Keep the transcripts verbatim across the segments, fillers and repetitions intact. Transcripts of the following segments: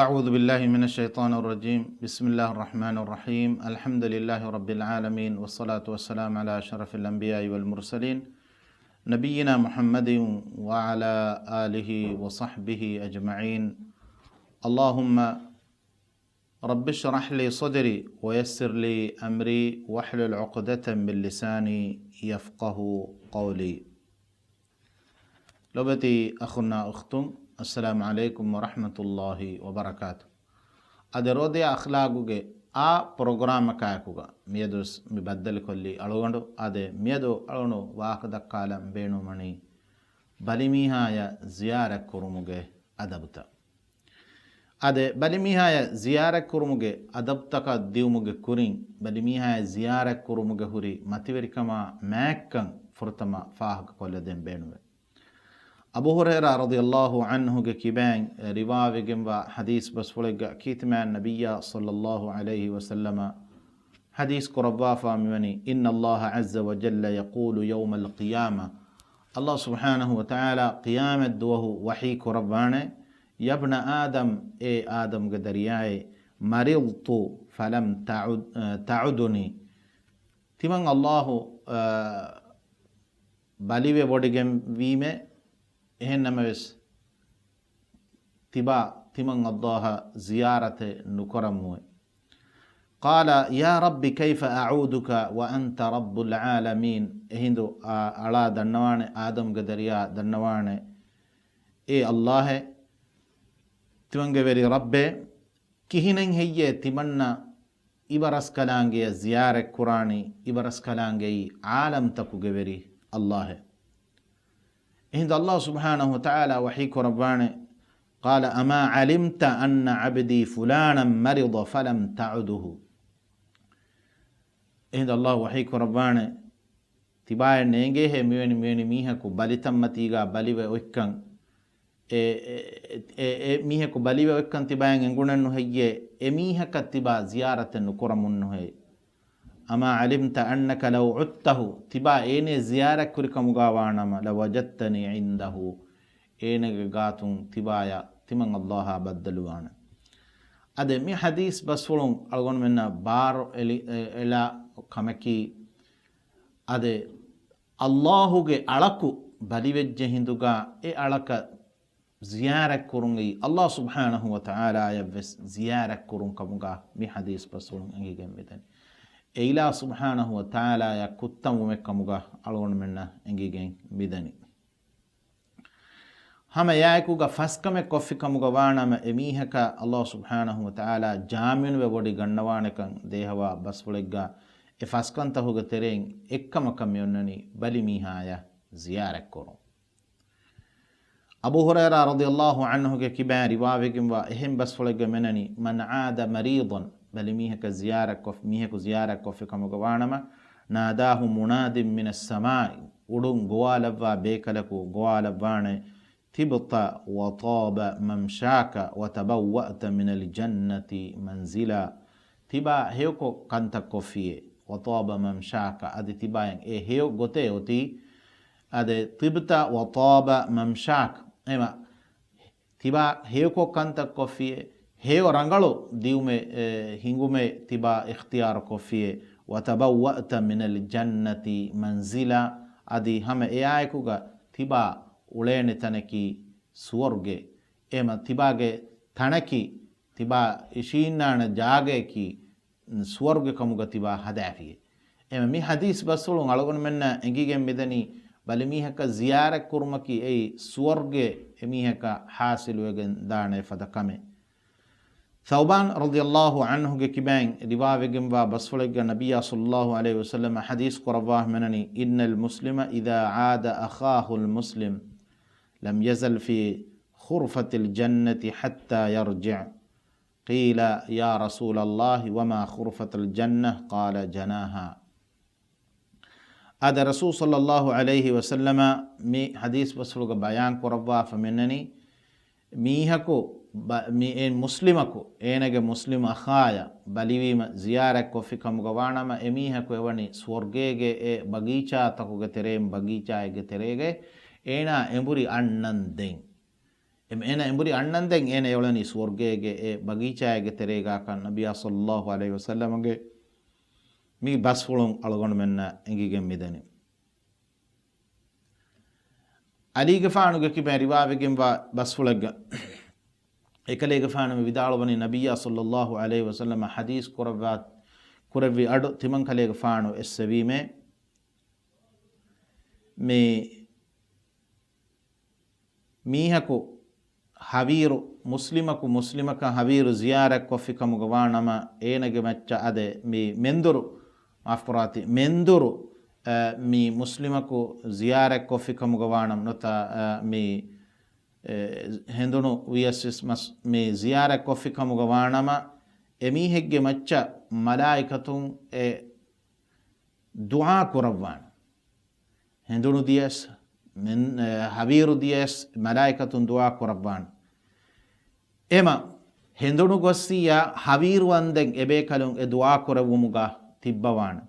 أعوذ بالله من الشيطان الرجيم. بسم الله الرحمن الرحيم. الحمد لله رب العالمين، والصلاة والسلام على أشرف الأنبياء والمرسلين، نبينا محمد وعلى آله وصحبه أجمعين. اللهم رب اشرح لي صدري ويسر لي أمري واحلل عقدة من لساني يفقه قولي. ލޮބުވެތި އަޚުންނާ އުޚްތުން، އައްސަލާމު ޢަލައިކުމް ވަރަޙްމަތުﷲ ވަބަރަކާތު. އަދި ރޯދަޔާ އަޚްލާގުގެ އާ ޕްރޮގްރާމަކާއެކުގަ މިއަދުވެސް މި ބައްދަލުކޮށްލީ އަޅުގަނޑު. އާދެ، މިއަދު އަޅުގަނޑު ވާހަކަ ދައްކާލަން ބޭނުންވަނީ ބަލިމީހާޔަށް ޒިޔާރަތް ކުރުމުގެ އަދަބުތައް. އާދެ، ބަލިމީހާޔަށް ޒިޔާރަތް ކުރުމުގެ އަދަބުތަކަށް ދިއުމުގެ ކުރިން، ބަލިމީހާޔަށް ޒިޔާރަތް ކުރުމުގެ ހުރި މަތިވެރިކަމާ މާތްކަން ފުރަތަމަ ފާހަގަކޮށްލަދޭން ބޭނުންވޭ. އަބޫ ހުރައިރާ ރަޟިޔަﷲ ޢަންހުގެ ކިބައިން ރިވާވެގެންވާ ޙަދީޘް ބަސްފުޅެއްގަ ކީރިތި މާތް ނަބިއްޔާ ޞައްލަﷲ ޢަލައިހި ވަސައްލަމަ ޙަދީޘް ކުރައްވާފާ މިވަނީ، إن الله عز وجل يقول يوم القيامة، ﷲ ސުބްޙާނަހޫ ވަތަޢާލާ ޤިޔާމަތް ދުވަހު ވަޙީ ކުރައްވާނެ، يا ابن آدم، އޭ އާދަމްގެ ދަރިޔާއޭ، مرضت فلم تعد، تعدني، ތިމަން ﷲ، އާ، ބަލިވެވޮޑިގެންވީމޭ، އެހެންނަމަވެސް، ތިބާ ތިމަން ﷲ އަށް ޒިޔާރަތެއް ނުކުރަމުވެ. قال يا رب كيف أعودك وأنت رب العالمين. އެހިނދު އާ އަޅާ ދަންނަވާނެ، އާދަމްގެ ދަރިޔާ ދަންނަވާނެ، އޭ ﷲ އޭ، ތިމަންގެ ވެރި ރައްބޭ، ކިހިނެއް ހެއްޔޭ ތިމަންނަ އިބަރަސްކަލާނގެޔަށް ޒިޔާރަތް ކުރާނީ، އިބަރަސްކަލާނގެއީ ޢާލަމްތަކުގެ ވެރި ﷲ އޭ. އެހިނދު ﷲ ސުބްޙާނަހޫ ވަތަޢާލާ ވަޙީ ކުރައްވާނެ، قال أما علمت أن عبدي فلانا مرض فلم تعده. އެހިނދު ﷲ ވަޙީ ކުރައްވާނެ، ތިބާއަށް ނޭނގޭހޭ މިވެނި، މިވެނި މީހަކު ބަލިތައްމަތީގާ ބަލިވެ އޮތްކަން؟ އެ، އެ، އެ، އެ މީހަކު ބަލިވެ އޮތްކަން ތިބާއަށް އެނގުނެއްނު ހެއްޔޭ؟ އެ މީހަކަށް ތިބާ ޒިޔާރަތެއް ނުކުރަމުންނުހޭ؟ أما علمت أنك لو عدته، ތިބާ އޭނެ ޒިޔާރަތް ކުރިކަމުގާ ވާނަމަ، لوجدتني عنده، އޭނަގެ ގާތުން ތިބާޔަށް ތިމަން ﷲ އާ ބައްދަލުވާނެ. އަދެ މި ޙަދީޘް ބަސްފުޅުން އަޅުގަނޑުމެންނަށް ބާރު އެޅި، އެ، އެޅާ ކަމަކީ، އަދެ ﷲ ގެ އަޅަކު ބަލިވެއްޖެ ހިނދުގާ އެ އަޅަކަށް ޒިޔާރަތް ކުރުން އެއީ ﷲ ސުބްޙާނަހޫ ވަތަޢާލާޔަށް ވެސް ޒިޔާރަތް ކުރުން ކަމުގާ މި ޙަދީޘް ބަސްފުޅުން އެނގިގެން މިދަނީ. އެ އިލާހު ސުބްޙާނަހޫ ވަތަޢާލާޔާ ކުއްތަންވުމެއް ކަމުގާ އަޅުގަނޑުމެންނަށް އެނގިގެން މިދަނީ. ހަމަ އެއާއެކުގަ ފަސްކަމެއް ކޮށްފި ކަމުގަ ވާނަމަ، އެ މީހަކަށް ﷲ ސުބްޙާނަހޫ ވަތަޢާލާ ޖާމިނުވެ ވޮޑި ގަންނަވާނެކަން ދޭހަވާ ބަސްފުޅެއްގަ އެ ފަސްކަންތަކުގެ ތެރެއިން އެއްކަމަކަށް މި އޮންނަނީ ބަލިމީހާޔަށް ޒިޔާރަތް ކުރުން. އަބޫ ހުރައިރާ ރަޟިޔަﷲ ޢަންހުގެ ކިބައިން ރިވާވެގެންވާ އެހެން ބަސްފުޅެއްގަ މިނަނީ، من عاد مريضا، ބަލިމީހަކަށް ޒިޔާރަތްކޮށް، މީހަކު ޒިޔާރަތްކޮށްފި ކަމުގަ ވާނަމަ، ناداه مناد من السماء، އުޑުން ގޮވާލައްވާ ބޭކަލަކު ގޮވާލައްވާނެ، طبت وطاب ممشاك وتبوأت من الجنة منزلا. ތިބާ ހެޔޮކޮށް ކަންތައް ކޮށްފިއޭ، وطاب ممشاك، އަދި ތިބާއަށް އެ ހެޔޮ ގޮތެއް އޮތީ، އަދި طبت وطاب ممشاك، އެމަ ތިބާ ހެޔޮކޮށް ކަންތައް ކޮށްފިއޭ، ހެޔޮ ރަނގަޅު ދިއުމެއް، އެ، ހިނގުމެއް ތިބާ އިޚްތިޔާރު ކޮށްފިއޭ، وتبوأت من الجنة منزلا، އަދި ހަމަ އެއާއެކުގަ ތިބާ އުޅޭނެ ތަނަކީ ސުވަރުގެ، އެމަ ތިބާގެ ތަނަކީ، ތިބާ އިށީންނާނެ ޖާގަޔަކީ ސުވަރުގެ ކަމުގަ ތިބާ ހަދާފިއޭ. އެމަ މި ޙަދީޘް ބަސްފުޅުން އަޅުގަނޑުމެންނަށް އެނގިގެން މިދަނީ، ބަލިމީހަކަށް ޒިޔާރަތް ކުރުމަކީ އެއީ ސުވަރުގެ އެމީހަކަށް ޙާޞިލުވެގެން ދާނެ ފަދަ ކަމެއް. ޘައުބާން ރަޟިޔަﷲ ޢަންހުގެ ކިބައިން ރިވާވެގެންވާ ބަސްފުޅެއްގަ ނަބިއްޔާ ޞައްލަﷲ ޢަލައިހި ވަސައްލަމަ ޙަދީޘް ކުރައްވާ މިނަނީ، إن المسلم إذا عاد أخاه المسلم لم يزل في خرفة الجنة حتى يرجع. قيل يا رسول الله وما خرفة الجنة؟ قال جناها. އާދެ، ރަސޫލު ޞައްލަﷲ ޢަލައިހި ވަސައްލަމަ މި ޙަދީޘް ބަސްފުޅުގަ ބަޔާން ކުރައްވާފަ މިނަނީ، މީހަކު ބަ-، މި-، އެ މުސްލިމަކު އޭނަގެ މުސްލިމް އަޚާޔަށް ބަލިވީމަ ޒިޔާރަތް ކޮށްފި ކަމުގަ ވާނަމަ، އެ މީހަކު އެވަނީ ސުވަރުގޭގެ އެ ބަގީޗާތަކުގެ ތެރެއިން ބަގީޗާއެއްގެ ތެރޭގައި އޭނާ އެނބުރި އަންނަން ދެން. އެމް-، އޭނަ އެނބުރި އަންނަންދެން އޭނަ އެއުޅެނީ ސުވަރުގޭގެ އެ ބަގީޗާއެއްގެ ތެރޭގާކަން ނަބިއްޔާ ޞައްލައްލާހު ޢަލައިހި ވަސައްލަމަގެ މި ބަސްފުޅުން އަޅުގަނޑުމެންނަށް އެނގިގެން މިދަނީ. ޢަލީގެފާނުގެ ކިބައިން ރިވާވެގެންވާ ބަސްފުޅެއްގަ އެކަލޭގެފާނު މި ވިދާޅުވަނީ ނަބިއްޔާ ޞައްލައްލާހު ޢަލައިހި ވަސައްލަމަ ޙަދީޘް ކުރައްވާ، ކުރެއްވި އަޑު ތިމަން ކަލޭގެފާނު އެއްސެވީމޭ. މި މީހަކު ހަވީރު މުސްލިމަކު މުސްލިމަކަށް ހަވީރު ޒިޔާރަތް ކޮށްފި ކަމުގަ ވާނަމަ، އޭނަގެ މައްޗަށް އަދެ މި މެންދުރު، މާފުކުރާތި، މެންދުރު، އަ، މި މުސްލިމަކު ޒިޔާރަތް ކޮށްފި ކަމުގަ ވާނަމަ، ނުތަ، އަ، މި، އެ، ހެނދުނު ވިޔަސް މަސް-، މި ޒިޔާރަތް ކޮށްފި ކަމުގަ ވާނަމަ، އެމީހެއްގެ މައްޗަށް މަލާއިކަތުން އެ ދުޢާ ކުރައްވާނެ. ހެނދުނު ދިޔަސް، މެން-، އެ، ހަވީރު ދިޔަސް މަލާއިކަތުން ދުޢާ ކުރައްވާނެ. އެމަ ހެނދުނު ގޮއްސިއްޔާ ހަވީރު ވަންދެން އެބޭކަލުން އެ ދުޢާ ކުރެއްވުމުގަ ތިއްބަވާނެ.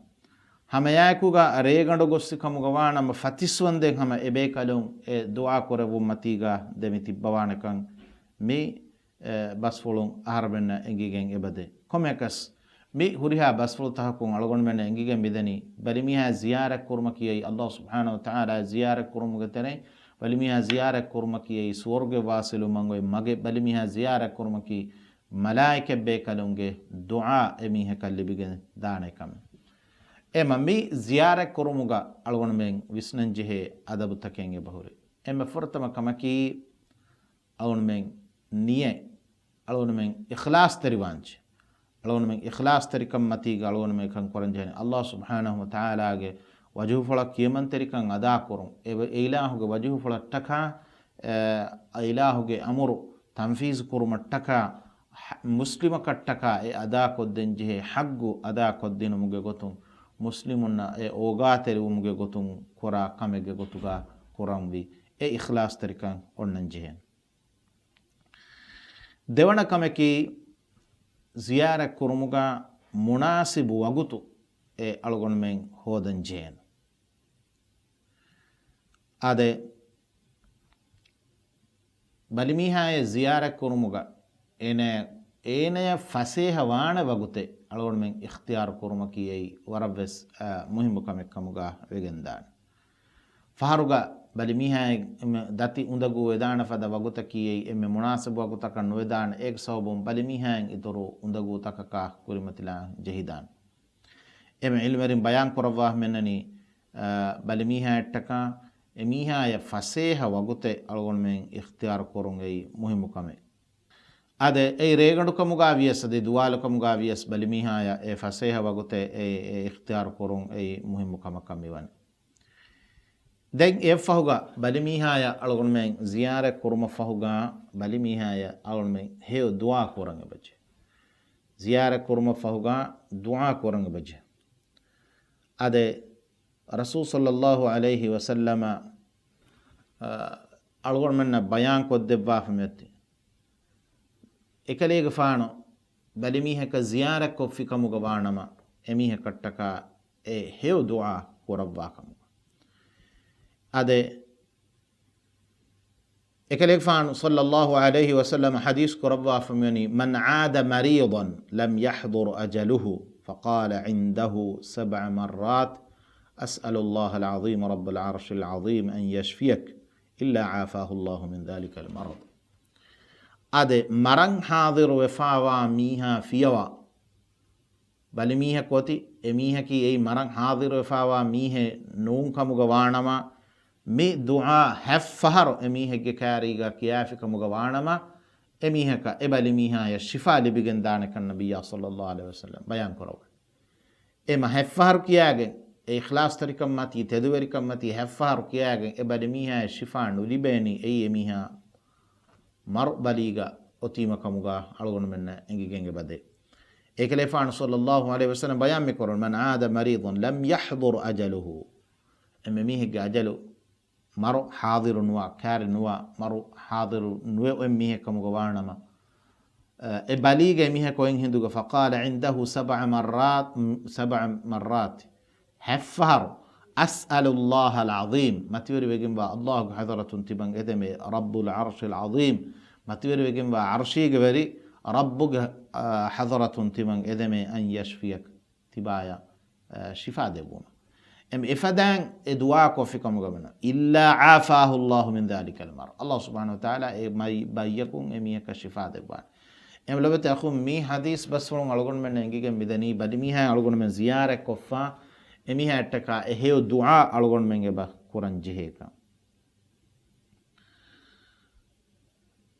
ހަމައެއާއެކުގަ ރޭގަނޑު ގޮއްސި ކަމުގަ ވާނަމަ ފަތިސް ވަންދެން ހަމަ އެބޭކަލުން އެ ދުޢާ ކުރެއްވުމަތީގަ ދެމި ތިއްބަވާނެކަން މި އެ، ބަސްފުޅުން އަހަރުމެންނަށް އެނގިގެން އެބަދޭ. ކޮމެކަސް، މި ހުރިހާ ބަސްފުޅުތަކަކުން އަޅުގަނޑުމެންނަށް އެނގިގެން މިދަނީ، ބަލިމީހާ ޒިޔާރަތް ކުރުމަކީ އެއީ އައްލާހު ސުބްޙާނަހު ވަތަޢާލާ ޒިޔާރަތް ކުރުމުގެ ތެރެއިން، ބަލިމީހާ ޒިޔާރަތް ކުރުމަކީ އެއީ ސުވަރުގެ ވާސިލުމަށް އޮތް މަގެއް، ބަލިމީހާ ޒިޔާރަތް ކުރުމަކީ މަލާއިކަތްބޭކަލުންގެ ދުޢާ އެމީހަކަށް ލިބިގެން ދާނެ ކަމެއް. އެމަ މި ޒިޔާރަތް ކުރުމުގަ އަޅުގަނޑުމެން ވިސްނަންޖެހޭ އަދަބުތަކެއް އެބަހުރި. އެންމެ ފުރަތަމަ ކަމަކީ، އަޅުގަނޑުމެން ނިޔަތް، އަޅުގަނޑުމެން އިޚްލާޞްތެރިވާންޖެ. އަޅުގަނޑުމެން އިޚްލާޞްތެރިކަން މަތީގަ އަޅުގަނޑުމެން ކަން ކުރަންޖެހޭނެ. އައްލާހު ސުބްޙާނަހު ވަތަޢާލާގެ ވަޖުހުފުޅަށް ކިޔަމަންތެރިކަން އަދާކުރުން. އެ ވެ-، އެ އިލާހުގެ ވަޖުހުފުޅަށްޓަކާ، އެ، އެ އިލާހުގެ އަމުރު ތަންފީޒު ކުރުމަށްޓަކާ، ހަ-، މުސްލިމަކަށްޓަކާ އެ އަދާކޮށްދޭންޖެހޭ ޙައްޤު އަދާކޮށްދިނުމުގެ ގޮތުން، މުސްލިމުންނަށް އެ އޯގާތެރިވުމުގެ ގޮތުން ކުރާ ކަމެއްގެ ގޮތުގަ ކުރަންވީ. އެ އިޚްލާޞްތެރިކަން އޮންނަންޖެހޭނެ. ދެވަނަ ކަމަކީ، ޒިޔާރަތް ކުރުމުގަ މުނާސިބު ވަގުތު އެ އަޅުގަނޑުމެން ހޯދަން ޖެހޭނެ. އާދެ، ބަލިމީހާއެއް ޒިޔާރަތް ކުރުމުގަ އޭނަ، އޭނަޔަށް ފަސޭހަ ވާނެ ވަގުތެއް އަޅުގަނޑުމެން އިޚްތިޔާރު ކުރުމަކީ އެއީ ވަރަށްވެސް، އާ، މުހިއްމު ކަމެއް ކަމުގަ ވެގެންދާނެ. ފަހަރުގަ ބަލިމީހާއަށް އެންމެ ދަތި އުނދަގޫ ވެދާނެ ފަދަ ވަގުތަކީ އެއީ އެންމެ މުނާސިބު ވަގުތަކަށް ނުވެދާނެ. އޭގެ ސަބަބުން ބަލިމީހާއިން އިތުރު އުނދަގޫތަކަކާ ކުރިމަތިލާން ޖެހިދާނެ. އެންމެ ޢިލްމުވެރިން ބަޔާން ކުރައްވާފަ މިއަންނަނީ، އަ، ބަލިމީހާއަށްޓަކާ އެމީހާޔަށް ފަސޭހަ ވަގުތެއް އަޅުގަނޑުމެން އިޚްތިޔާރު ކުރުން އެއީ މުހިއްމު ކަމެއް. އާދެ، އެއީ ރޭގަނޑުކަމުގަ ވިޔަސް އަދި ދުވާލުކަމުގަ ވިޔަސް ބަލިމީހާޔަށް އެ ފަސޭހަ ވަގުތެއް އެ، އެ އިޚްތިޔާރު ކުރުން އެއީ މުހިއްމު ކަމަކަށް މިވަނީ. ދެން އެއަށްފަހުގަ ބަލިމީހާޔަށް އަޅުގަނޑުމެން ޒިޔާރަތް ކުރުމަށްފަހުގަ ބަލިމީހާޔަށް އަޅުގަނޑުމެން ހެޔޮ ދުޢާ ކުރަން އެބަޖެހޭ. ޒިޔާރަތް ކުރުމަށްފަހުގަ ދުޢާ ކުރަން އެބަޖެހޭ. އާދެ، ރަސޫލު ޞައްލައްލާހު ޢަލައިހި ވަސައްލަމަ، އަ، އަޅުގަނޑުމެންނަށް ބަޔާން ކޮށްދެއްވާފަ މިއޮތީ. އެކަލޭގެފާނު ބަލިމީހަކަށް ޒިޔާރަތްކޮށްފި ކަމުގަ ވާނަމަ، އެމީހަކަށްޓަކާ އެ ހެޔޮ ދުޢާ ކުރައްވާ ކަމުގަ. އާދެ، އެކަލޭގެފާނު ޞައްލައްލާހު ޢަލައިހި ވަސައްލަމަ ޙަދީޘް ކުރައްވާފަ މިވަނީ، من عاد مريضا لم يحضر أجله فقال عنده سبع مرات، أسأل الله العظيم رب العرش العظيم أن يشفيك إلا عافاه الله من ذلك المرض. އާދެ، މަރަން ޙާޟިރު ވެފާވާ މީހާ ފިޔަވާ، ބަލިމީހަކު އޮތީ، އެމީހަކީ އެއީ މަރަން ޙާޟިރުވެފާވާ މީހެއް ނޫން ކަމުގަ ވާނަމަ، މި ދުޢާ ހަތް ފަހަރު އެމީހެއްގެ ކާރީގަ ކިޔާފި ކަމުގަ ވާނަމަ، އެމީހަކަށް އެ ބަލިމީހާޔަށް ޝިފާ ލިބިގެން ދާނެކަން ނަބިއްޔާ ޞައްލައްލާހު ޢަލައިހި ވަސައްލަމަ ބަޔާން ކުރައްވަނީ. އެމަ ހަތް ފަހަރު ކިޔާގެން، އެ އިޚްލާޞްތެރިކަން މަތީ، ތެދުވެރިކަން މަތީ ހަތް ފަހަރު ކިޔާގެން އެ ބަލިމީހާޔަށް ޝިފާ ނުލިބޭނީ، އެއީ އެމީހާ މަރު ބަލީގަ އޮތީމަ ކަމުގަ އަޅުގަނޑުމެންނަށް އެނގިގެން އެބަދޭ. އެކަލޭފާނު ޞައްލައްލާހު ޢަލައިހި ވަސައްލަމަ ބަޔާން މިކުރަން، من عاد مريضا لم يحضر أجله. އެންމެ މީހެއްގެ އަޖަލު މަރު ޙާޟިރު ނުވާ، ކާރި ނުވާ، މަރު ޙާޟިރު ނުވެ އޮތް މީހެއް ކަމުގަ ވާނަމަ، އެ ބަލީގަ އެމީހަކު އޮތް ހިނދުގަ، فقال عنده سبع مرات، سبع مرات، ހަތް ފަހަރު أسأل الله العظيم، މަތިވެރިވެގެންވާ އައްލާހުގެ ޙަޟްރަތުން ތިމަން އެދެމޭ، رب العرش العظيم، މަތިވެރިވެގެންވާ ޢަރްޝީގެ ވެރި ރައްބުގެ، އާ، ޙަޟްރަތުން ތިމަން އެދެމޭ، أن يشفيك، ތިބާޔަށް، އާ، ޝިފާ ދެއްވުމަށް. އެމް އެފަދައިން އެ ދުޢާ ކޮށްފި ކަމުގަ ވަނަ، إلا عافاه الله من ذلك المرض، އައްލާހު ސުބްޙާނަހު ވަތަޢާލާ އެ މައި-، ބައްޔަކުން އެ މީހަކަށް ޝިފާ ދެއްވާނެ. އެމް ލޮބެތި އަޚުން، މި ޙަދީޘް ބަސްފުޅުން އަޅުގަނޑުމެން އެނގިގެން މިދަނީ، ބަލިމީހާ އަޅުގަނޑުމެން ޒިޔާރަތް ކޮށްފަ، އެމީހާއަށްޓަކާ އެ ހެޔޮ ދުޢާ އަޅުގަނޑުމެން އެބަ ކުރަން ޖެހޭކަން.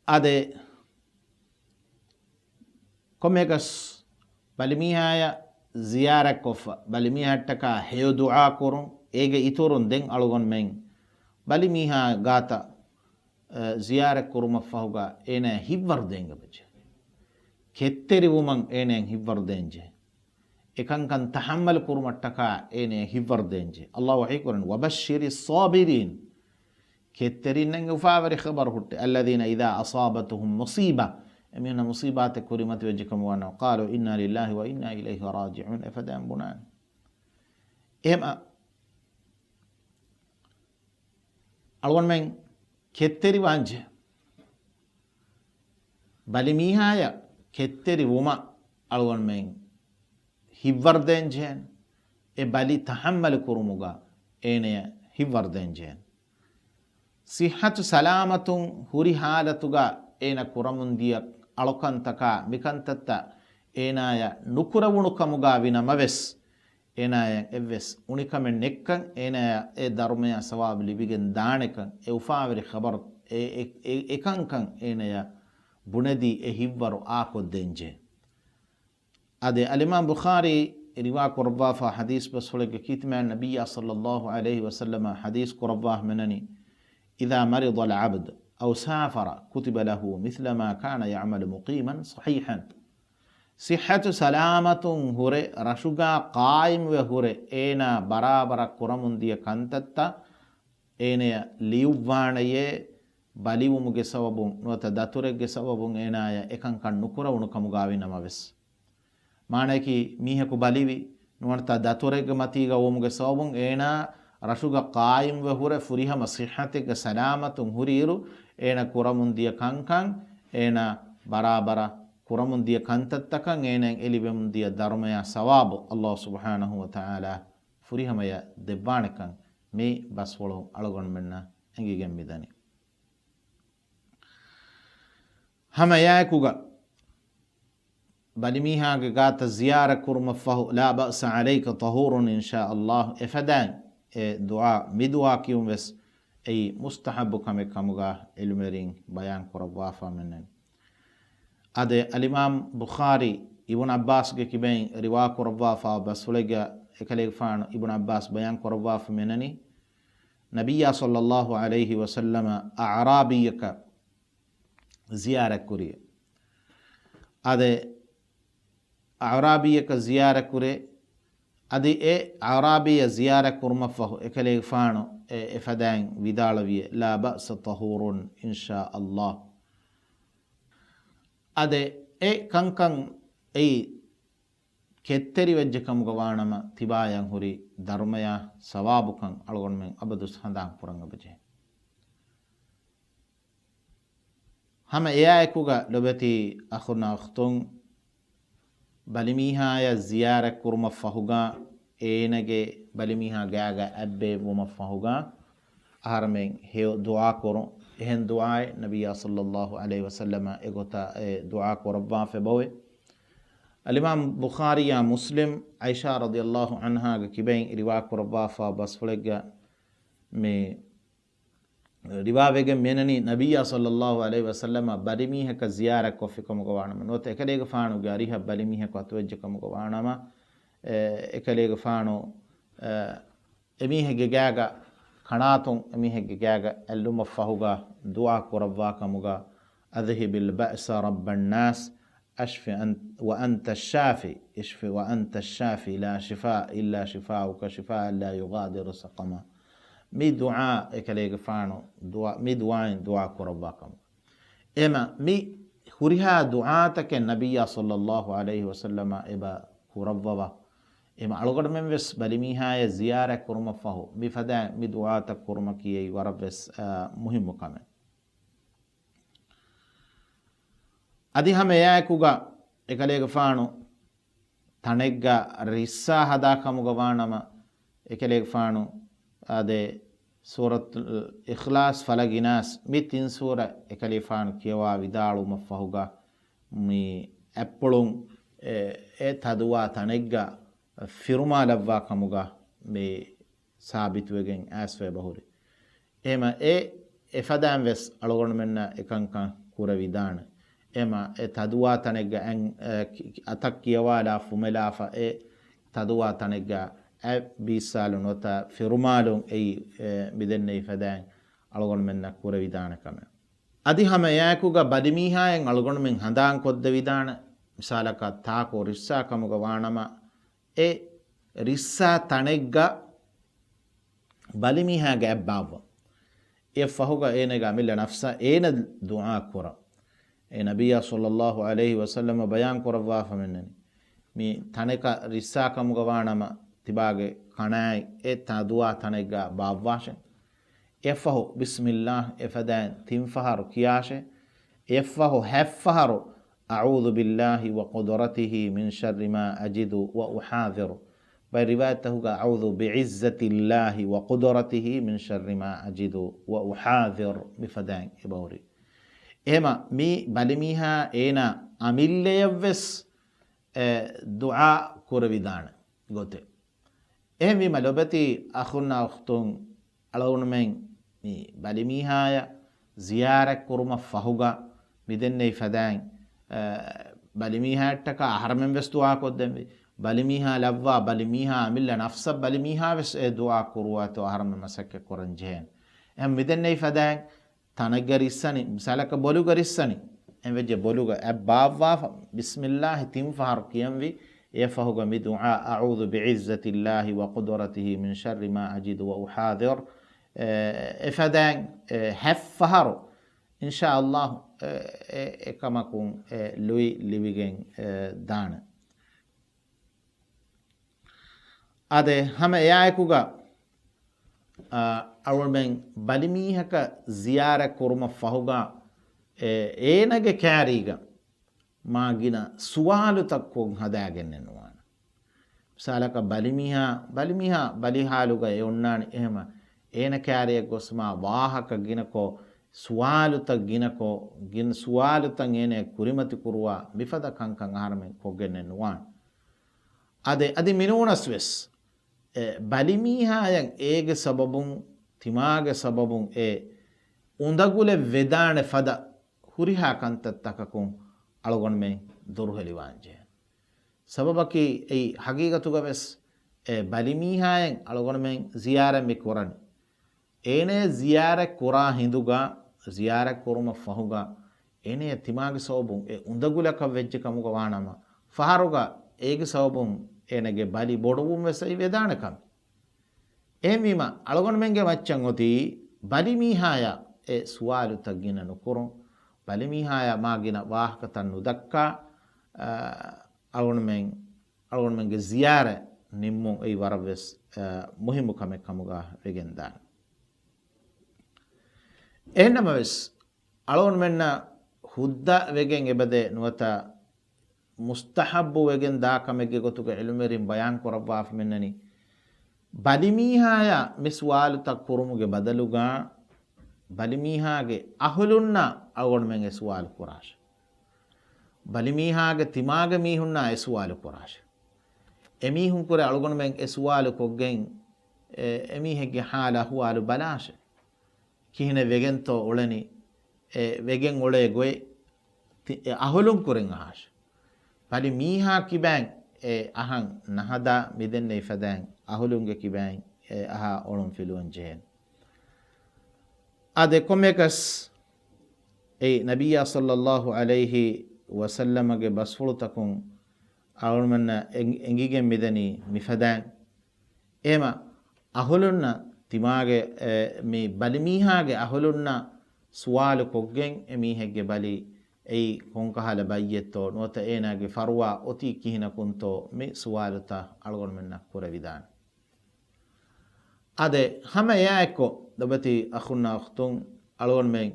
އާދެ، ކޮންމެއަކަސް ބަލިމީހާޔަށް ޒިޔާރަތްކޮށްފަ، ބަލިމީހައްޓަކާ ހެޔޮ ދުޢާ ކުރުން، އޭގެ އިތުރުން ދެން އަޅުގަނޑުމެން ބަލިމީހާ ގާތަށް، އަ، ޒިޔާރަތް ކުރުމަށްފަހުގަ އޭނަޔަށް ހިތްވަރުދޭން އެބަޖެހޭ. ކެތްތެރިވުމަށް އޭނަޔަށް ހިތްވަރުދޭން ޖެހޭ. އެކަންކަން ތަޙައްމަލު ކުރުމަށްޓަކާ އޭނަޔަށް ހިތްވަރުދޭން ޖެހޭ. އައްލާހު ވަޙީކުރަނީ، وبشر الصابرين، ކެތްތެރިންނަށް އުފާވެރި ޚަބަރު ހުއްޓޭ. الذين إذا أصابتهم مصيبة، އެމީހުންނަށް މުޞީބާތެއް ކުރިމަތިވެއްޖެ ކަމުގަ ވަންނަ، قالوا إنا لله وإنا إليه راجعون، އެފަދައިން ބުނާނެ. އެހެމަ އަޅުގަނޑުމެން ކެތްތެރިވާންޖެ. ބަލިމީހާޔަށް ކެތްތެރިވުމަށް އަޅުގަނޑުމެން ހިތްވަރުދޭން ޖެހޭނެ. އެ ބަލި ތަޙައްމަލު ކުރުމުގަ އޭނަޔަށް ހިތްވަރުދޭން ޖެހޭނެ. ޞިއްޙަތު ސަލާމަތުން ހުރި ޙާލަތުގަ އޭނަ ކުރަމުންދިޔަ އަޅުކަންތަކާ މިކަންތައްތައް އޭނާޔަށް ނުކުރެވުނު ކަމުގަ ވި ނަމަވެސް، އޭނާޔަށް އެއްވެސް އުނިކަމެއް ނެއްކަން، އޭނާޔަށް އެ ދަރުމަޔާ ސަވާބު ލިބިގެން ދާނެކަން، އެ އުފާވެރި ޚަބަރު އެ، އެ، އެ، އެކަންކަން އޭނަޔަށް ބުނެދީ އެ ހިތްވަރު އާކޮށްދޭންޖެ. އާދެ، އަލްއިމާމް ބުޚާރީ ރިވާ ކުރައްވާފާ ޙަދީޘް ބަސްފުޅެއްގަ ކީރިތިމާ ނަބިއްޔާ ޞައްލައްލާހު ޢަލައިހި ވަސައްލަމަ ޙަދީޘް ކުރައްވާފަ މިނަނީ، إذا مرض العبد أو سافر كتب له مثل ما كان يعمل مقيما صحيحا. ޞިއްޙަތު ސަލާމަތުން ހުރެ، ރަށުގަ ޤާއިމްވެ ހުރެ، އޭނާ ބަރާބަރަށް ކުރަމުންދިޔަ ކަންތައްތައް އޭނަޔަށް ލިޔުއްވާނެޔޭ، ބަލިވުމުގެ ސަބަބުން ނުވަތަ ދަތުރެއްގެ ސަބަބުން އޭނާޔަށް އެކަންކަން ނުކުރެވުނު ކަމުގަވި ނަމަވެސް. މާނަޔަކީ، މީހަކު ބަލިވި ނުވަތަ ދަތުރެއްގެ މަތީގަ ވުމުގެ ސަބަބުން އޭނާ ރަށުގަ ޤާއިމްވެ ހުރެ ފުރިހަމަ ޞިއްޙަތެއްގަ ސަލާމަތުން ހުރިއިރު، އޭނަ ކުރަމުންދިޔަ ކަންކަން، އޭނަ ބަރާބަރަށް ކުރަމުންދިޔަ ކަންތައްތަކަށް އޭނައަށް އެ ލިބެމުންދިޔަ ދަރުމަޔާ ސަވާބު އައްލާހު ސުބްޙާނަހު ވަތަޢާލާ ފުރިހަމަޔަށް ދެއްވާނެކަން މި ބަސްފުޅުން އަޅުގަނޑުމެންނަށް އެނގިގެން މިދަނީ. ހަމަ އެއާއެކުގަ ބަލިމީހާގެ ގާތަށް ޒިޔާރަތް ކުރުމަށްފަހު، لا بأس عليك طهور إن شاء الله، އެފަދައިން އެ ދުޢާ، މި ދުޢާ ކިޔުން ވެސް އެއީ މުސްތަޙައްބު ކަމެއް ކަމުގަ ޢިލްމުވެރިން ބަޔާން ކުރައްވާފާ މިނަނީ. އާދެ، އަލްއިމާމް ބުޚާރީ އިބްނު ޢައްބާސްގެ ކިބައިން ރިވާ ކުރައްވާފާ ބަސްފުޅެއްގަ އެކަލޭގެފާނު އިބްނު ޢައްބާސް ބަޔާން ކުރައްވާފަ މިނަނީ، ނަބިއްޔާ ޞައްލައްލާހު ޢަލައިހި ވަސައްލަމަ އަޢްރާބީއަކަށް ޒިޔާރަތް ކުރި. އާދެ، އަޢްރާބީއަކަށް ޒިޔާރަތް ކުރޭ. އަދި އެ އަޢްރާބީއަށް ޒިޔާރަތް ކުރުމަށްފަހު އެކަލޭގެފާނު އެ، އެފަދައިން ވިދާޅުވި، لا بأس طهور إن شاء الله. އާދެ، އެ ކަންކަން އެއީ ކެތްތެރިވެއްޖެ ކަމުގަ ވާނަމަ، ތިބާޔަށް ހުރި ދަރުމަޔާ ސަވާބުކަން އަޅުގަނޑުމެން އަބަދުވެސް ހަނދާން ކުރަން އެބަޖެހޭ. ހަމަ އެއާއެކުގަ ލޮބެތި އަޚުންނާ އުޚްތުން، ބަލިމީހާޔަށް ޒިޔާރަތް ކުރުމަށް ފަހުގަ، އޭނަގެ ބަލިމީހާ ގާގަ އަތްބޭއްވުމަށް ފަހުގަ، އަހަރެމެން ހެޔޮ ދުޢާ ކުރުން. އެހެން ދުޢާއެއް ނަބިއްޔާ ޞައްލައްލާހު ޢަލައިހި ވަސައްލަމަ އެގޮތަށް އެ ދުޢާ ކުރައްވާފަ އެބައޮތް. އަލްއިމާމް ބުޚާރީއާ މުސްލިމް ޢާއިޝާ ރަޟިޔައްލާހު ޢަންހާގެ ކިބައިން ރިވާ ކުރައްވާފާ ބަސްފުޅެއްގަ މި ރިވާވެގެން މިނަނީ، ނަބިއްޔާ ޞައްލައްލާހު ޢަލައިހި ވަސައްލަމަ ބަލިމީހަކަށް ޒިޔާރަތް ކޮށްފި ކަމުގަ ވާނަމަ، ނުވަތަ އެކަލޭގެފާނުގެ އަރިހަށް ބަލިމީހަކު އަތުވެއްޖެ ކަމުގަ ވާނަމަ، އެ، އެކަލޭގެފާނު، އެ، އެމީހެއްގެ ގާގަ ކަނާތުން އެމީހެއްގެ ގާގަ އެއްލުމަށް ފަހުގަ ދުޢާ ކުރައްވާ ކަމުގަ، أذهب البأس رب الناس، اشف أنت، وأنت الشافي، اشف وأنت الشافي، لا شفاء إلا شفاؤك، شفاء لا يغادر سقما. މި ދުޢާ އެކަލޭގެފާނު ދުޢާ، މި ދުޢާއިން ދުޢާ ކުރައްވާ ކަމު. އެމަ މި ހުރިހާ ދުޢާތަކެއް ނަބިއްޔާ ޞައްލައްލާހު ޢަލައިހި ވަސައްލަމަ އެބަ ކުރައްވަވާ. އެމަ އަޅުގަނޑުމެން ވެސް ބަލިމީހާޔަށް ޒިޔާރަތް ކުރުމަށްފަހު މިފަދައިން މި ދުޢާތައް ކުރުމަކީ އެއީ ވަރަށްވެސް، އާ، މުހިއްމު ކަމެއް. އަދި ހަމަ އެއާއެކުގަ އެކަލޭގެފާނު ތަނެއްގަ ރިއްސާ ހަދާ ކަމުގަ ވާނަމަ، އެކަލޭގެފާނު އާދެ، ސޫރަތުލް އިޚްލާޞް، ފަލަގި ނާސް، މި ތިން ސޫރަ އެކަލޭފާނު ކިޔަވާ ވިދާޅުވުމަށްފަހުގަ، މި އަތްޕުޅުން އެ، އެ ތަދުވާ ތަނެއްގަ ފިރުމާލައްވާ ކަމުގަ މި ސާބިތުވެގެން އައިސްފަ އެބަހުރި. އެހެމަ އެ އެފަދައިން ވެސް އަޅުގަނޑުމެންނަށް އެކަންކަން ކުރެވިދާނެ. އެމަ އެ ތަދުވާ ތަނެއްގަ އަތް، އެ، ކި-، އަތަށް ކިޔަވާލާ ފުމެލާފަ އެ ތަދުވާ ތަނެއްގަ އަތް ބީއްސާލު ނުވަތަ ފިރުމާލުން އެއީ، އެ، މިދެންނެވި ފަދައިން އަޅުގަނޑުމެންނަށް ކުރެވިދާނެ ކަމެއް. އަދި ހަމަ އެއާއެކުގަ ބަލިމީހާއަށް އަޅުގަނޑުމެން ހަނދާން ކޮށްދެވިދާނެ، މިސާލަކަށް ތާކު ރިއްސާ ކަމުގަ ވާނަމަ، އެ ރިއްސާ ތަނެއްގަ ބަލިމީހާގެ އަތް ބާއްވަން. އެ ފަހުގަ އޭނަގެ އަމިއްލަ ނަފްސަށް އޭނަ ދުޢާ ކުރަން. އެ ނަބިއްޔާ ޞައްލައްލާހު ޢަލައިހި ވަސައްލަމަ ބަޔާން ކުރައްވާފަ މިންނަނީ، މި ތަނެކަ ރިއްސާ ކަމުގަ ވާނަމަ، ތިބާގެ ކަނާތް އެ ތަދުވާ ތަނެއްގަ ބާއްވާށެ. އެއަށްފަހު ބިސްމިއްލާހް އެފަދައިން ތިން ފަހަރު ކިޔާށެ. އެއަށްފަހު ހަތް ފަހަރު أعوذ بالله وقدرته من شر ما أجد وأحاذر. ބައެއް ރިވާޔަތްތަކުގަ أعوذ بعزة الله وقدرته من شر ما أجد وأحاذر މިފަދައިން އެބަހުރި. އެހެމަ މި ބަލިމީހާ އޭނާ އަމިއްލަޔަށްވެސް، އެ، ދުޢާ ކުރެވިދާނެ ގޮތެއް. އެހެންވީމަ ލޮބެތި އަޚުންނާ އުޚްތުން، އަޅުގަނޑުމެން މި ބަލިމީހާޔަށް ޒިޔާރަތް ކުރުމަށް ފަހުގަ މިދެންނެވި ފަދައިން، އަ، ބަލިމީހާއަށްޓަކާ އަހަރެމެން ވެސް ދުޢާ ކޮށްދެންވީ. ބަލިމީހާ ލައްވާ، ބަލިމީހާ އަމިއްލަ ނަފްސަށް ބަލިމީހާ ވެސް އެ ދުޢާ ކުރުވާތޯ އަހަރެމެން މަސައްކަތް ކުރަން ޖެހޭނެ. އެހެން މިދެންނެވި ފަދައިން ތަނެއްގަ ރިއްސަނީ، މިސާލަކަށް ބޮލުގަ ރިއްސަނީ. އެންވެއްޖެ ބޮލުގަ އަތް ބާއްވާފަ، ބިސްމިއްލާހި ތިން ފަހަރު ކިޔަންވީ. އެ ފަހުގަ މި ދުޢާ، أعوذ بعزة الله وقدرته من شر ما أجد وأحاذر، އެ، އެފަދައިން، އެ، ހަތް ފަހަރު، އިންޝާﷲ، އެ، އެ، އެކަމަކުން، އެ، ލުއި ލިބިގެން، އެ، ދާނެ. އާދެ، ހަމަ އެއާއެކުގަ، އަ، އަޅުގަނޑުމެން ބަލިމީހަކަށް ޒިޔާރަތް ކުރުމަށް ފަހުގަ، އެ، އޭނަގެ ކާރީގަ މާ ގިނަ ސުވާލުތައް ކޮށް ހަދާގެންނެއް ނުވާނެ. މިސާލަކަށް ބަލިމީހާ، ބަލިމީހާ ބަލި ހާލުގަ އެ އޮންނާނެ އެހެމަ، އޭނަ ކާރިއަށް ގޮސް މާ ވާހަކަ ގިނަކޮށް، ސުވާލުތައް ގިނަކޮށް، ގިނަ ސުވާލުތައް އޭނައަށް ކުރިމަތި ކުރުވާ މިފަދަ ކަންކަން އަހަރެމެން ކޮށްގެންނެއް ނުވާނެ. އާދެ، އަދި މިނޫނަސް ވެސް، އެ، ބަލިމީހާޔަށް އޭގެ ސަބަބުން، ތިމާގެ ސަބަބުން އެ އުނދަގުލެއް ވެދާނެ ފަދަ ހުރިހާ ކަންތައްތަކަކުން އަޅުގަނޑުމެން ދުރުހެލިވާންޖެހޭ. ސަބަބަކީ އެއީ ހަގީގަތުގަ ވެސް އެ ބަލިމީހާޔަށް އަޅުގަނޑުމެން ޒިޔާރަތް މި ކުރަނީ. އޭނަޔަށް ޒިޔާރަތް ކުރާ ހިނދުގަ، ޒިޔާރަތް ކުރުމަށް ފަހުގަ، އޭނަޔަށް ތިމާގެ ސަބަބުން އެ އުނދަގުލަކަށް ވެއްޖެ ކަމުގަ ވާނަމަ، ފަހަރުގަ އޭގެ ސަބަބުން އޭނަގެ ބަލި ބޮޑުވުން ވެސް އެއީ ވެދާނެ ކަމެއް. އެހެންވީމަ، އަޅުގަނޑުމެންގެ މައްޗަށް އޮތީ ބަލިމީހާޔަށް އެ ސުވާލުތައް ގިނަ ނުކުރުން، ބަލިމީހާޔަށް މާ ގިނަ ވާހަކަތައް ނުދައްކާ، އަ، އަޅުގަނޑުމެން، އަޅުގަނޑުމެންގެ ޒިޔާރަތް ނިންމުން އެއީ ވަރަށްވެސް، އަ، މުހިއްމު ކަމެއް ކަމުގަ ވެގެންދާނެ. އެހެންނަމަވެސް، އަޅުގަނޑުމެންނަށް ހުއްދަ ވެގެން އެބަދޭ ނުވަތަ މުސްތަޙައްބު ވެގެން ދާ ކަމެއްގެ ގޮތުގަ ޢިލްމުވެރިން ބަޔާން ކުރައްވާފަ މިންނަނީ، ބަލިމީހާޔަށް މި ސުވާލުތައް ކުރުމުގެ ބަދަލުގަ، ބަލިމީހާގެ އަހުލުންނަށް އަޅުގަނޑުމެން އެ ސުވާލު ކުރާށެ. ބަލިމީހާގެ ތިމާގެ މީހުންނާ އެ ސުވާލު ކުރާށެ. އެމީހުން ކުރެ އަޅުގަނޑުމެން އެ ސުވާލު ކޮށްގެން، އެ، އެމީހެއްގެ ޙާލު އަޙްވާލު ބަލާށެ. ކިހިނެއް ވެގެންތޯ އުޅެނީ؟ އެ ވެގެން އުޅޭ ގޮތް ތި-، އެ އަހުލުން ކުރިން އަހާށެ. ބަލި މީހާ ކިބައިން އެ އަހަން ނަހަދާ މިދެންނެވި ފަދައިން އަހުލުންގެ ކިބައިން އެ އަހާ އޮޅުން ފިލުވަން ޖެހޭނެ. އާދެ، ކޮންމެއަކަސް އެއީ ނަބިއްޔާ ޞައްލައްލާހު ޢަލައިހި ވަސައްލަމަގެ ބަސްފުޅުތަކުން އަޅުގަނޑުމެންނަށް އެން-، އެނގިގެން މިދަނީ މިފަދައިން. އެހެމަ އަހުލުންނަށް ތިމާގެ، އެ، މި ބަލިމީހާގެ އަހުލުންނަށް ސުވާލު ކޮށްގެން އެމީހެއްގެ ބަލި އެއީ ކޮންކަހަލަ ބައްޔެއްތޯ ނުވަތަ އޭނާގެ ފަރުވާ އޮތީ ކިހިނަކުންތޯ މި ސުވާލުތައް އަޅުގަނޑުމެންނަށް ކުރެވިދާނެ. އާދެ، ހަމަ އެއާއެއްކޮށް ލޮބެތި އަޚުންނާ އުޚްތުން، އަޅުގަނޑުމެން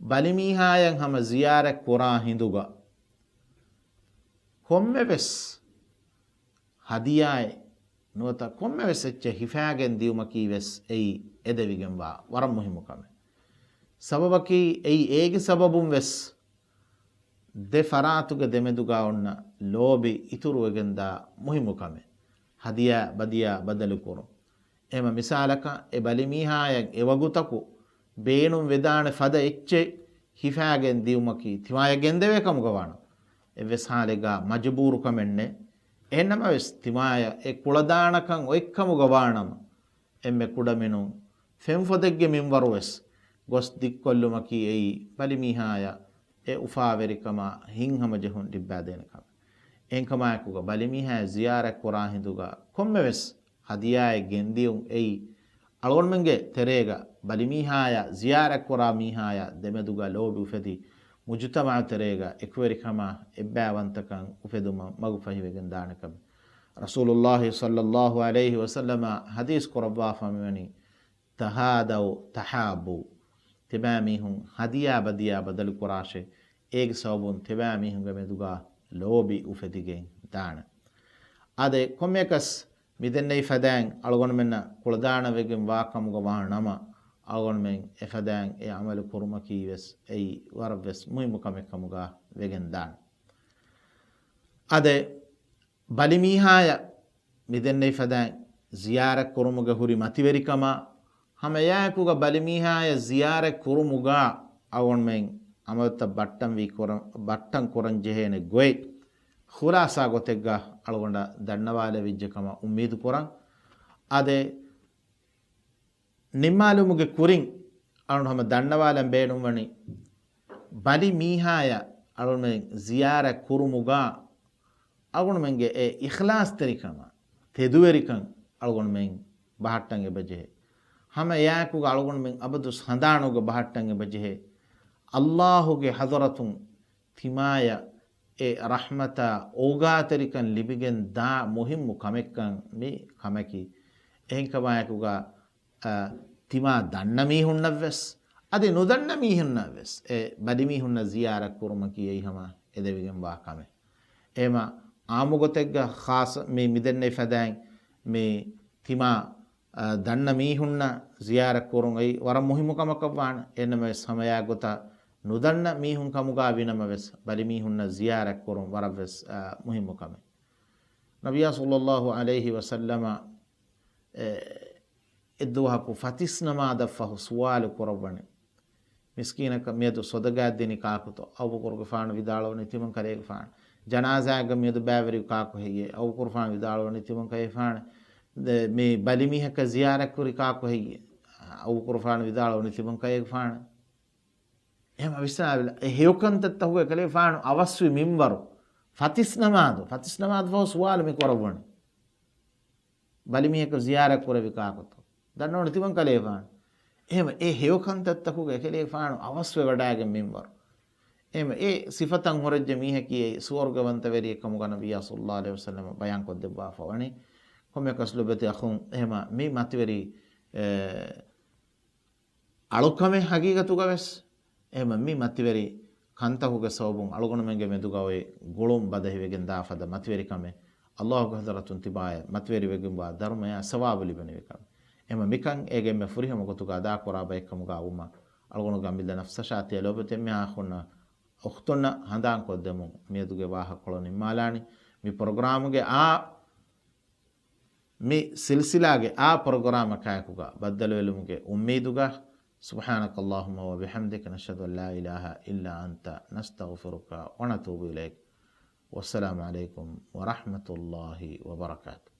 ބަލިމީހާޔަށް ހަމަ ޒިޔާރަތް ކުރާ ހިނދުގަ ކޮންމެވެސް ހަދިޔާއެއް ނުވަތަ ކޮންމެވެސް އެއްޗެއް ހިފާގެން ދިޔުމަކީ ވެސް އެއީ އެދެވިގެންވާ ވަރަށް މުހިއްމު ކަމެއް. ސަބަބަކީ އެއީ އޭގެ ސަބަބުން ވެސް ދެ ފަރާތުގެ ދެމެދުގަ އޮންނަ ލޯބި އިތުރުވެގެންދާ މުހިއްމު ކަމެއް، ހަދިޔާ ބަދިޔާ ބަދަލުކުރުން. އެހެމަ މިސާލަކަށް އެ ބަލިމީހާޔަށް އެވަގުތަކު ބޭނުން ވެދާނެ ފަދަ އެއްޗެއް ހިފާގެން ދިޔުމަކީ ތިމާޔަށް ގެންދެވޭ ކަމުގަ ވާނަމަ، އެއްވެސް ހާލެއްގަ މަޖުބޫރު ކަމެއް ނެތް. އެހެންނަމަވެސް ތިމާޔަށް އެ ކުޅަދާނަކަން އޮތްކަމުގަ ވާނަމަ، އެންމެ ކުޑަމިނުން ފެންފޮދެއްގެ މިންވަރުވެސް ގޮސް ދިއްކޮށްލުމަކީ އެއީ ބަލިމީހާޔަށް އެ އުފާވެރިކަމާ ހިތްހަމަޖެހުން ލިއްބައިދޭނެ ކަމެއް. އެހެންކަމާއެކުގަ ބަލިމީހާޔަށް ޒިޔާރަތް ކުރާ ހިނދުގަ ކޮންމެވެސް ހަދިޔާއެއް ގެންދިޔުން އެއީ އަޅުގަނޑުމެންގެ ތެރޭގަ ބަލިމީހާޔާ ޒިޔާރަތްކުރާ މީހާޔާ ދެމެދުގަ ލޯބި އުފެދި، މުޖުތަމަޢު ތެރޭގަ އެކުވެރިކަމާ އެއްބައިވަންތަކަން އުފެދުމަށް މަގުފަހިވެގެން ދާނެ ކަމެއް. ރަސޫލުﷲ ޞައްލަﷲ ޢަލައިހި ވަސައްލަމަ ޙަދީޘް ކުރައްވާފަ މިވަނީ، "ތަހާދައު ތަޙާބު." ތިބާމީހުން ހަދިޔާ ބަދިޔާ ބަދަލުކުރާށޭ، އޭގެ ސަބަބުން ތިބާމީހުންގެ މެދުގަ ލޯބި އުފެދިގެން ދާނެ. އާދެ، ކޮންމެއަކަސް މިދެންނެވި ފަދައިން އަޅުގަނޑުމެންނަށް ކުޅަދާނަވެގެން ވާ ކަމުގަ ވާނަމަ، އަޅުގަނޑުމެން އެފަދައިން އެ ޢަމަލު ކުރުމަކީ ވެސް އެއީ ވަރަށް ވެސް މުހިއްމު ކަމެއް ކަމުގަ ވެގެން ދާނެ. އާދެ، ބަލިމީހާޔަށް މިދެންނެވި ފަދައިން ޒިޔާރަތް ކުރުމުގެ ހުރި މަތިވެރިކަމާ، ހަމައެއާއެކުގަ ބަލިމީހާޔަށް ޒިޔާރަތް ކުރުމުގަ އަޅުގަނޑުމެން ޢަމަލުތައް ބައްޓަންވީ ކުރަން، ބައްޓަން ކުރަން ޖެހޭނެ ގޮތް ޚުލާޞާ ގޮތެއްގަ އަޅުގަނޑަށް ދަންނަވާލެވިއްޖެ ކަމަށް އުއްމީދު ކުރަން. އާދެ، ނިންމާލުމުގެ ކުރިން އަޅުން ހަމަ ދަންނަވާލަން ބޭނުންވަނީ، ބަލި މީހާޔަށް އަޅުން ޒިޔާރަތް ކުރުމުގަ އަޅުންމެންގެ އެ އިޚްލާޞްތެރިކަމާ ތެދުވެރިކަން އަޅުގަނޑުމެން ބަހައްޓަން އެބަޖެހޭ. ހަމަ އެއާއެކުގަ އަޅުގަނޑުމެން އަބަދުސް ހަނދާނުގަ ބަހައްޓަން އެބަޖެހޭ. ﷲ ގެ ޙަޟްރަތުން ތިމާޔަށް އެ ރަޙްމަތާ އޯގާތެރިކަން ލިބިގެން ދާ މުހިއްމު ކަމެއްކަން މި ކަމަކީ. އެހެންކަމާއެކުގަ އަ، ތިމާ ދަންނަ މީހުންނަށްވެސް، އަދި ނުދަންނަ މީހުންނަށްވެސް އެ ބަލިމީހުންނަށް ޒިޔާރަތް ކުރުމަކީ އެއީ ހަމަ އެދެވިގެންވާ ކަމެއް. އެހެމަ ޢާއްމު ގޮތެއްގަ ޚާއްޞަ މި، މިދެންނެވި ފަދައިން މި ތިމާ، އަ، ދަންނަ މީހުންނަށް ޒިޔާރަތް ކުރުން އެއީ ވަރަށް މުހިއްމު ކަމަކަށް ވާނެ. އެހެންނަމަވެސް ހަމައެއާ ގޮތަށް ނުދަންނަ މީހުން ކަމުގަ ވީނަމަވެސް ބަލިމީހުންނަށް ޒިޔާރަތް ކުރުން ވަރަށްވެސް، އަ، މުހިއްމު ކަމެއް. ނަބިއްޔާ ޞައްލަﷲ ޢަލައިހި ވަސައްލަމަ އެ، އެއްދުވަހަކު ފަތިސް ނަމާދަށްފަހު ސުވާލު ކުރައްވަނީ، މިސްކީނަކަށް މިއަދު ޞަދަޤާތް ދިނީ ކާކުތޯ؟ އަބޫބަކުރުގެފާނު ވިދާޅުވަނީ، ތިމަން ކަލޭގެފާނު. ޖަނާޒާއެއްގަ މިއަދު ބައިވެރިވި ކާކު ހެއްޔޭ؟ އަބޫބަކުރުފާނު ވިދާޅުވަނީ، ތިމަން ކަލޭގެފާނު. ދެ، މި ބަލިމީހަކަށް ޒިޔާރަތްކުރި ކާކު ހެއްޔޭ؟ އަބޫބަކުރުފާނު ވިދާޅުވަނީ، ތިމަން ކަލޭގެފާނު. އެހެމަ ވިސްނާބަލަ، އެ ހެޔޮކަންތައްތަކުގެ ކަލޭގެފާނު އަވަސްވި މިންވަރު، ފަތިސް ނަމާދު، ފަތިސް ނަމާދު ފަހު ސުވާލު މި ކުރައްވަނީ. ބަލިމީހަކަށް ޒިޔާރަތް ކުރެވި ކާކުތޯ؟ ދަންނަވަން ތިމަން ކަލޭގެފާނު. އެހެމަ އެ ހެޔޮކަންތައްތަކުގެ ކަލޭގެފާނު އަވަސްވެވަޑައިގެން މިންވަރު. އެހެމަ އެ ސިފަތައް ހުރެއްޖެ މީހަކީ އެ ސުވަރުގަވަންތަވެރިއެއް ކަމުގަ ނަބިއްޔާ ޞައްލަﷲ ޢަލައިހި ވަސައްލަމަ ބަޔާންކޮށްދެއްވާފަ ވަނީ. ކޮންމެއަކަސް ލޮބެތި އަޚުން، އެހެމަ މި މަތިވެރި، އެ، އަޅުކަމެއް ހަގީގަތުގަވެސް. އެހެމަ މި މަތިވެރި ކަންތަކުގެ ސަބަބުން އަޅުގަނޑުމެންގެ މެދުގަ އޮތް ގުޅުން ބަދަހިވެގެން ދާ ފަދަ މަތިވެރިކަމެއް، ﷲ ގެ ޙަޟްރަތުން ތިބާޔަށް މަތިވެރިވެގެންވާ ދަރުމަޔާ ސަވާބު ލިބެނިވި ކަމެއް. އެހެމަ މިކަން އޭގެ އެންމެ ފުރިހަމަ ގޮތުގަ އަދާކުރާ ބައެއްކަމުގަ ވުމަށް އަޅުގަނޑުގެ އަމިއްލަ ނަފްސަށާ ތިޔަ ލޯބިވެތި އެންމެހާ އަޚުންނަށް އުޚްތުންނަށް ހަނދާންކޮށްދެމުން މިއަދުގެ ވާހަކަކޮޅު ނިންމާލާނީ. މި ޕްރޮގްރާމުގެ އާ މި ސިލްސިލާގެ އާ ޕްރޮގްރާމަކާއެކުގަ ބައްދަލުވެލުމުގެ އުއްމީދުގަ، سبحانك اللهم وبحمدك، نشهد أن لا إله إلا أنت، نستغفرك ونتوب إليك. والسلام عليكم ورحمة الله وبركاته.